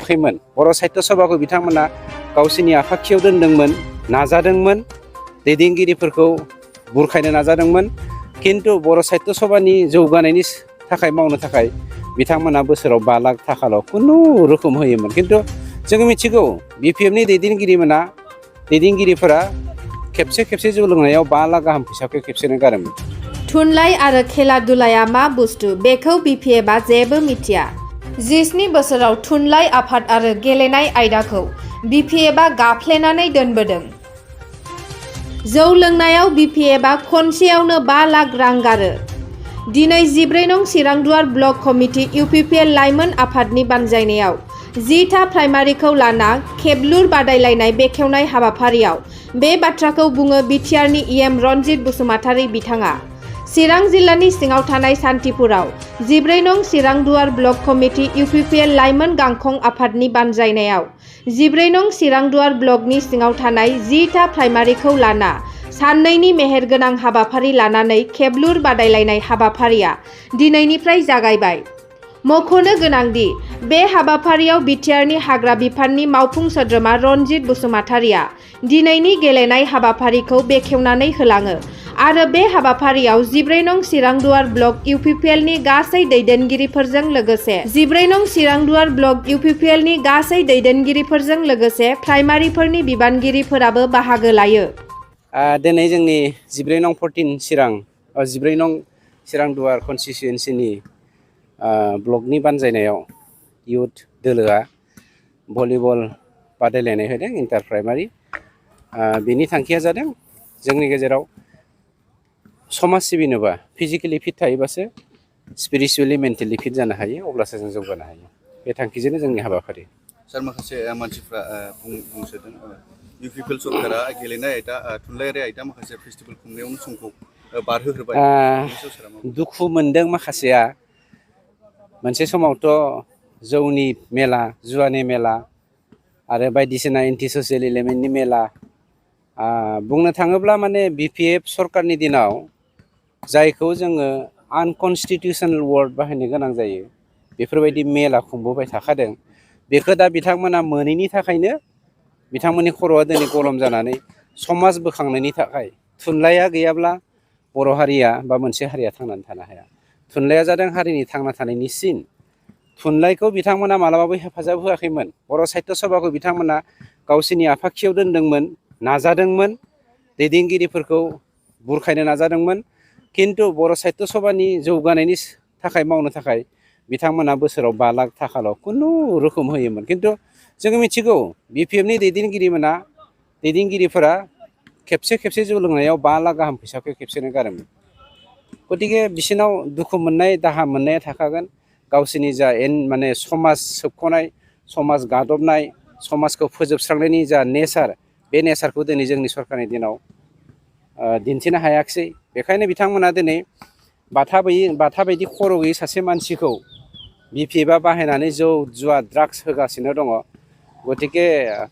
होआखैमोन बर' साहित्य सभाखौ बिथांमोना गावसोरनि आफाखियाव दोनदोंमोन नाजादोंमोन दैदेनगिरिफोरखौ बुरखायनो नाजादोंमोन किन्तु बर' साहित्य सभानि जौगानायनि थाखाय मावनो थाखाय बिथांमोना बोसोराव 5 लाख थाखाल' खुनु रोखोम होयोमोन किन्तु जों मिथिगौ बिपिएफनि दैदेनगिरिफोरा खेबसे जौ लोंनायाव 5 लाख गाहाम फैसाखौ खेबसेनो गारोमोन। थुनलाइ आरो खेला दुलाया मा बुस्थु बेखौ बिपिएफआ जेबो मिथिया। 17 बोसोराव थुनलाइ आफाद आरो गेलेनाय आयदाखौ बिपिएफआ गाफ्लेनानै दोनबोदों। जौ लोंनायाव बिपिएफआ खनसेयावनो 5 लाख रां गारो। दिनै 14 नं चिरांदुवार ब्लक कमिटि इउपिपिएल लाइमोन आफादनि बानजायनायाव 10था प्राइमारिखौ लाना खेबलुर बादायलायनाय बेखेवनाय हाबाफारियाव बे बाथ्राखौ बुङो बिटिआरनि इएम रनजित बसुमतारी बिथाङा। चिरां जिल्लानि सिङाव थानाय सान्थिपुराव 14 नं चिरांदुवार ब्लक कमिटि इउपिपिएल लाइमोन गांखं आफादनि बानजायनायाव 14 नं चिरांदुवार ब्लकनि सिङाव थानाय 10था प्राइमारिखौ लाना साननैनि मेहेरगोनां हाबाफारि लानानै खेबलुर बादायलायनाय हाबाफारिया दिनैनिफ्राय जागायबाय। मख'नो गोनांदि बे हाबाफारियाव बिटिआरनि हाग्रा बिफाननि मावफुं सोद्रोमा रनजित बसुमतारीया दिनैनि गेलेनाय हाबाफारिखौ बेखेवनानै होलाङो आरो बे हाबाफारियाव 14 नं चिरांदुवार ब्लक इउपिपिएलनि गासै दैदेनगिरिफोरजों लोगोसे प्राइमारिफोरनि बिबानगिरिफोराबो बाहागो लायो। दिनै जोंनि 14 नं चिरांदुवार कनस्टिटुयेन्सिनि ब्लकनि बानजायनायाव इउथ दोलोआ भलिबल बादायलायनाय होदों इन्टार प्राइमारि। बिनि थांखिया जादों जोंनि गेजेराव समाज सिबिनोबा फिजिकेलि फिट थायोबासो स्पिरिचुवेलि मेन्टेलि फिट जानो हायो अब्लासो जों जौगानो हायो। बे थांखिजोंनो जोंनि हाबाफारि। सार माखासे मानसिफ्रा बुंसोदों इउपिपिएल सरकारा गेलेनाय आयदा थुनलाइयारि आयदा माखासे फेस्टिभेल खुंनायावनो समखौ बारहोहोबाय। दुखु मोनदों माखासेया। मोनसे समावथ' जौनि मेला जुवानि मेला आरो बायदिसिना एन्टि ससियेल एलिमेन्टनि मेला बुंनो थाङोब्ला माने बिपिएफ सरकारनि दिनाव जायखौ जोङो आनकनस्टिटिउसनेल वार्ड बाहायनो गोनां जायो बेफोरबायदि मेला खुंबोबाय थाखादों। बेखौ दा बिथांमोना मोनैनि थाखायनो बिथांमोननि खर'आ दिनै गरम जानानै समाज बोखांनायनि थाखाय थुनलाइया गैयाब्ला बर' हारिया बा मोनसे हारिया थांनानै थानो हाया। थुनलाइया जादों हारिनि थांना थानायनि सिन। थुनलाइखौ बिथांमोना मालाबाबो हेफाजाब होआखैमोन। बर' साहित्य सभाखौ बिथांमोना गावसोरनि आफाखियाव दोनदोंमोन नाजादोंमन दैदेनगिरिफोरखौ बुरखायनो नाजादोंमोन किन्तु बर' साहित्य सभानि जौगानायनि थाखाय मावनो थाखाय बिथांमोना बोसोराव 5 लाख थाखाल' खुनु रोखोम होयोमोन। किन्तु जों मिथिगौ बिपिएफनि दैदेनगिरिफोरा खेबसे जौ लोंनायाव 5 लाख गाहाम फैसाखौ खेबसेनो गारोमोन। गतिके बिसोरनाव दुखु मोननाय दाहा मोननाया थाखागोन। गावसोरनि जा माने समाज सोबख'नाय समाज गादबनाय समाजखौ फोजोबस्रांनायनि जा नेचार बे नेचारखौ दिनै जोंनि सरकारनि दिनाव दिन्थिनो हायाखिसै। बेखायनो बिथांमोना दिनै बाथा बायदि खर' गैयै सासे मानसिखौ बिपिएफआ बाहायनानै जौ जुवा ड्राग्स होगासिनो दङ। गतिके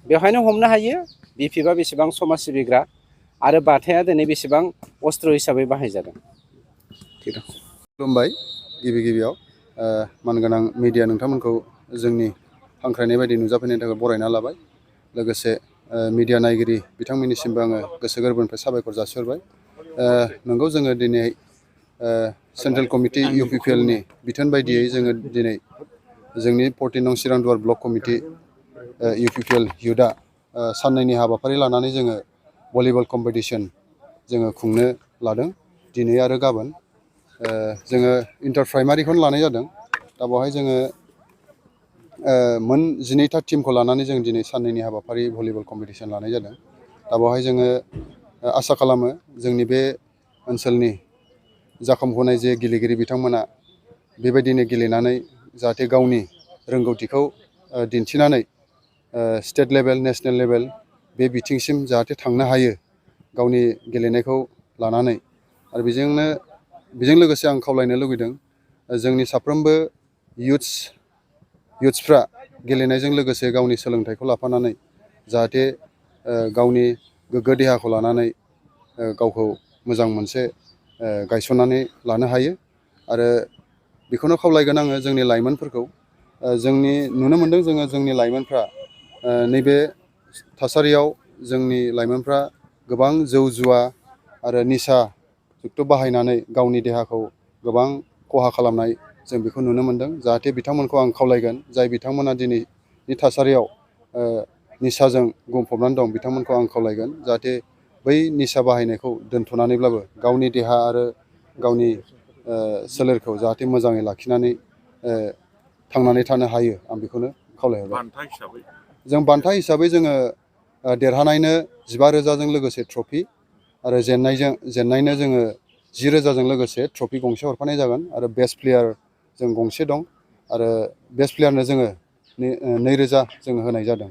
बेवहायनो हमनो हायो बिपिएफआ बेसेबां समाज सिबिग्रा आरो बाथाया दिनै बेसेबां अस्त्र हिसाबै बाहायजादों। खुलुमबाय गिबियाव मानगोनां मिडिया नोंथांमोनखौ जोंनि हांख्रायनाय बायदि नुजाफैनायनि थाखाय बरायना लाबाय। लोगोसे मिडिया नायगिरि बिथांमोननिसिमबो आङो गोसो गोरबोनिफ्राय साबायखर जासिहरबाय। नंगौ जोङो दिनै सेन्ट्रेल कमिटि इउपिपिएलनि बिथोन बायदियै जोङो दिनै जोंनि 14 नं चिरांदुवार ब्लक कमिटि इउपिपिएल इउथआ साननैनि हाबाफारि लानानै जोङो भलिबल कम्पिटिसन जोङो खुंनो लादों दिनै आरो गाबोन। जोङो इन्टार प्राइमारिखौनो लानाय जादों। दा बेवहाय जोङो मोन 12था टिमखौ लानानै जों दिनै साननैनि हाबाफारि भलिबल कम्पिटिसन लानाय जादों। दा बेवहाय जोङो आसा खालामो जोंनि बे ओनसोलनि जाखांफुनाय जे गेलेगिरि बिथांमोना बेबायदिनो गेलेनानै जाहाथे गावनि रोंगौथिखौ दिन्थिनानै स्टेट लेभेल नेसनेल लेभेल बे बिथिंसिम जाहाथे थांनो हायो गावनि गेलेनायखौ लानानै। आरो बेजों लोगोसे आं खावलायनो लुगैदों जोंनि साफ्रोमबो इयुथ्सफ्रा गेलेनायजों लोगोसे गावनि सोलोंथाइखौ लाफानानै जाहाथे गावनि गोग्गो देहाखौ लानानै गावखौ मोजां मोनसे गायसननानै लानो हायो। आरो बेखौनो खावलायगोन आङो जोंनि लाइमोनफोरखौ जोंनि नुनो मोनदों जोङो जोंनि लाइमोनफ्रा नैबे थासारियाव जोंनि लाइमोनफ्रा गोबां जौ जुवा आरो निसा जुक्त' बाहायनानै गावनि देहाखौ गोबां खहा खालामनाय जों बेखौ नुनो मोनदों। जाहाथे बिथांमोनखौ आं खावलायगोन जाय बिथांमोना दिनैनि थासारियाव निसाजों गफबनानै दं बिथांमोनखौ आं खावलायगोन जाहाथे बै निसा बाहायनायखौ दोनथ'नानैब्लाबो गावनि देहा आरो गावनि सोलेरखौ जाहाथे मोजाङै लाखिनानै थांनानै थानो हायो आं बेखौनो खावलायहरबाय। जों बान्था हिसाबै जोङो देरहानायनो 15,000जों लोगोसे ट्रफि आरो जेननायनो जोङो 10,000जों लोगोसे ट्रफि गंसे हरफानाय जागोन आरो बेस्ट प्लेयार जों गंसे दं आरो बेस्ट प्लेयारनो जोङो 2,000 जोङो होनाय जादों।